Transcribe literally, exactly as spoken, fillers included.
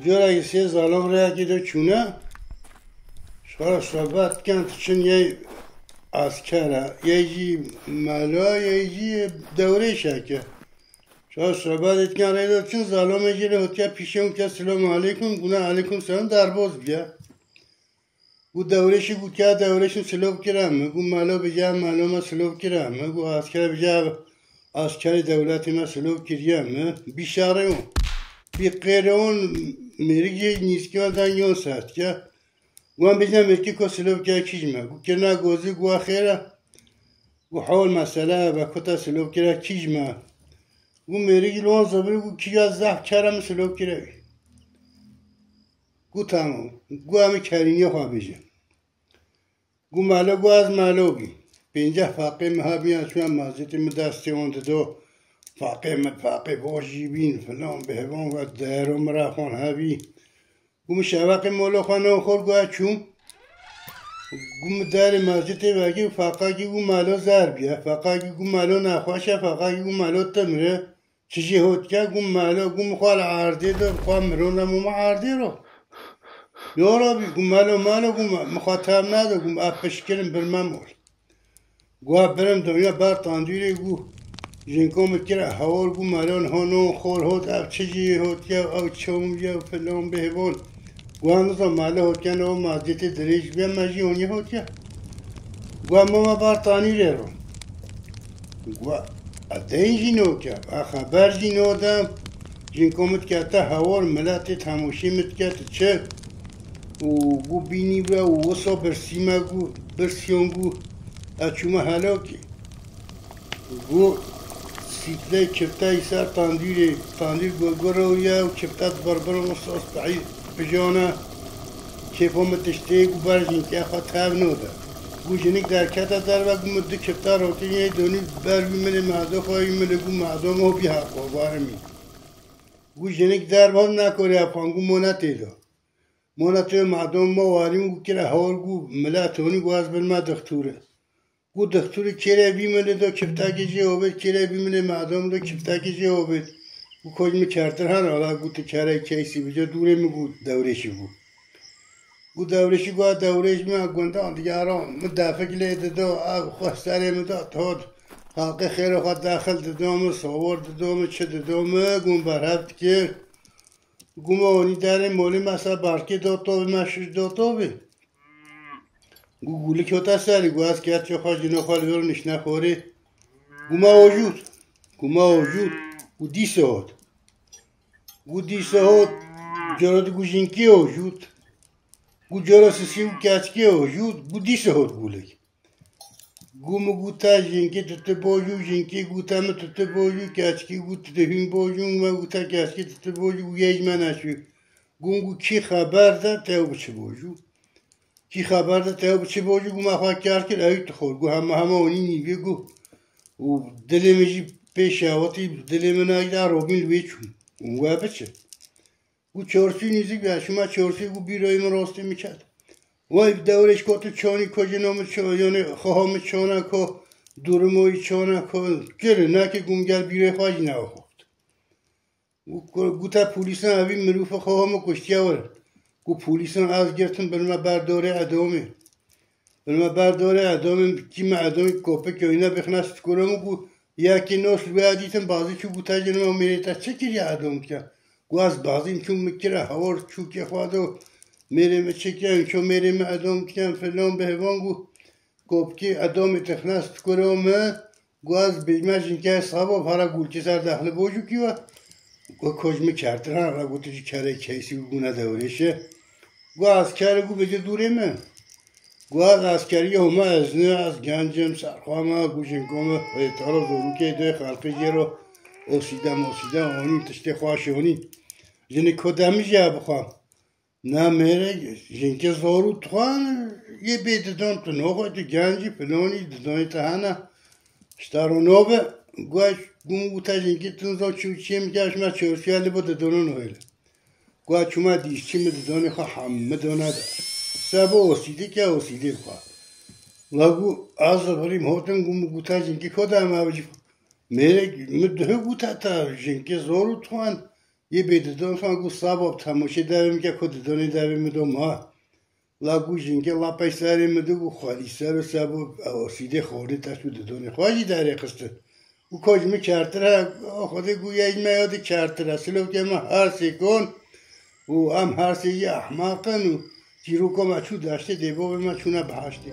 Carekî sê zalom rêyekê de çûne, ji xwe re sohbet dikin, diçin yê eskera, yê jî mela, yê jî dewrêşeke. Ji xwe re sohbetê dikin, rê de diçin, zalomê jê re hotiye pîşê û ke, "Selamu aleykum", gune, "Aleykum selam", derbas biye. Û dewrêşî gotiya, dewrêşin silov kire min. Gu melo bije, melo me silov kire min. Gu asker bije, askerê dewletê me silov kiriye min. Bî şerê wan, bî qêrê wan, mêrik jê nîskî wan dan yon sert ke. Wan bêjne mêrikê ku silov kire kîj me. Gu kirina gozî, gu xêr e. Gu hol mesele ve ku te silov kire kîj me. Gu mêrik li wan zebir, gu kîja zehf kere min silov kire. Gu tamam. Gu em ê kerînê xwe bêjin. Gu melo, gu ez melo bîm. Pênceh faqê min hebîn, ez çûya mescitê, min destê wan dido. Faqê min, faqê bojî bîn, filan, bihêvan ve dero min re xwan hebî. Gu min şeveqê molo xwe non xor, gu ez çûm. Gu min derê mescitê vegî, faqakî gu melo zer bîye. Faqakî gu melo nexweş e, faqakî gu melo timir e. Çi jê hot ke, gu melo, gu min xwe li erdê de, xwe miron de, min erdê ro. Yo Rabî, gu melo, melo, gu me, min xwe tev nade, gu min ev pişkirin bir me mol. Gu ev birin donya ber tandûrê, gu jinko min kire hewar, gu melo niha non xor hot, ev çi jê hot ke, ew çom ye, filan bêhvan. Gu em nizam melo hot ke, no mescitê dirêj bê, me jî honiye hot ke. Gu em mama ber tanîrê ro. Gu ez deyî jî noke, ez xeber jî nodem. Jinko min dikete hewar, miletê temoşî min dikete çi. Û gu bînî be û wisa birsî me, gu birsiyon, gu ez çûme helokê. Gu sîpley kifte î ser tandûrê, tandûr gurguro ye û kifte dibirbiro, wisa spehî pijana. Kêfa min tiştê, gu ber jinkê xwe tev node. Gu jinik derkete derve, gu min du kifta rotînê donî ber wî milê mehdo xwe, wî milê gu mehdo mo bî heqo barimî. Gu jinik derve nekore efan, gu mone tê de. Mone tê mehdo mo warîm, gu kire hewar, gu milet honî, gu ez bin me dixtûre. Gu dixtûrî kêrê bî min do kiftekê jê obêt, kêrê bî min ê mehdo min do kiftekê jê obêt. Gu koj min kertir hen, ala gu tu kerê keysî bice dûrê min, gu dewrêşî bû. Gu dewrêşî, gu dewrêş min a gundan digera min defik lê dido, ev xwe serê min da tot. Halqê xêrê xwe daxil dido min, sawar dido min, çi dido min, gu min berhev dikir. Gu me onî derê molî me ser barkê do tovî, me şiş do tovî. Gu gulik hota serî, gu ez keçê xwe, jinê xwe li vir nişne xorê. Gu me ojût. Gu me ojût. Gu dîse hot. Gu dîse hot. Coro di gu jinkê ojût. Gu coro sisî û keçkê ojût. Gu dîse hot gulik. Gu min gu te jinkê tu tu bojû, jinkê gu te min tu tu bojû, keçkê gu tu tu hûn bojû, me gu te keçkê tu tu bojû, gu yê ji me neçû. Gu min gu kî xeber de te û biçi bojû. Kî xeber de te û biçi bojû, gu me xwe kar kir, ew tu xor. Gu hema hema onî nîvê gu. Û dilê min jî pê şewatî, dilê min nayda robîn li wê çû. Û we biçi. Û çorsî nîzik be, şima çorsî û bîroyê min rastî min ket. Wey dewrêş ko tu çonî ko jino min ço-, yanî xeha min çona ko, durimoyî çona ko, kiri nake gum gel bîroyê xwe jî newe xort. Û ko-, gute polîsan evî mirûfê xeha min kuştiye were. Ku polîsan ez girtin bin me ber dorê edomê. Bin me ber dorê edomê, kî me edomê kopik yoyne bixne stikoro min ku yekî nos li wê dîtin bazî çû gute jino mêrê te çi kiriye edom ke. Ku ez bazîm çûm min kire hewar çûkê xwe do. Mêrê min çi kirin, ço mêrê min edom dikin filan bihêvan ku kopkî edomê tixne stikoro min. Gu ez bêjme jinkê sabo para gulkî ser dexli bojûkî we. Gu koj min kertir ha, re gu tu jî kerê keysî û gune dewrêşe. Gu ez kerê gu bêje dûrê min. Gu ez eskeriyê homa ez ne, ez gencim, serxwe me, gu jinko me, hêtaro zorûkê dê xelqê jê ro osîde mosîde onî tiştê xweş onî. Jinê kodemî jî bixwe. Na mêrek, jinkê zor û dixwan, yê bê didon tu noxwe, tu gencî, filonî, didonê te hene. Ji te ro nobe, guya gum û te jinkê tu nizan çi û çiyê min ke, ji me çorsiya li bo didono nohêle. Guya çûma dîşçî min didonê xwe hemî dona de. Sebo osîdê ke osîdê bixwe. La gu ez zivirîm hotin gum û te jinkê ko de em ev jî. Mêrek min duhe gu te te jinkê zor û dixwan. Yê bê didon san ku saba bi temaşê devê min ke ku didonê devê min do ma. La ku jingê la pey serê min do ku xwedî ser û sebo ew sîdê xorê te çû didonê xwe jî derê xistin. Û ka ji min kertir he, a Xwedê ku ye ji me ya di kertir he. Silov ke me her sê kon û em her sê jî ehmeq in û çîroka me çû deştê dê bavê me çûne biheştê.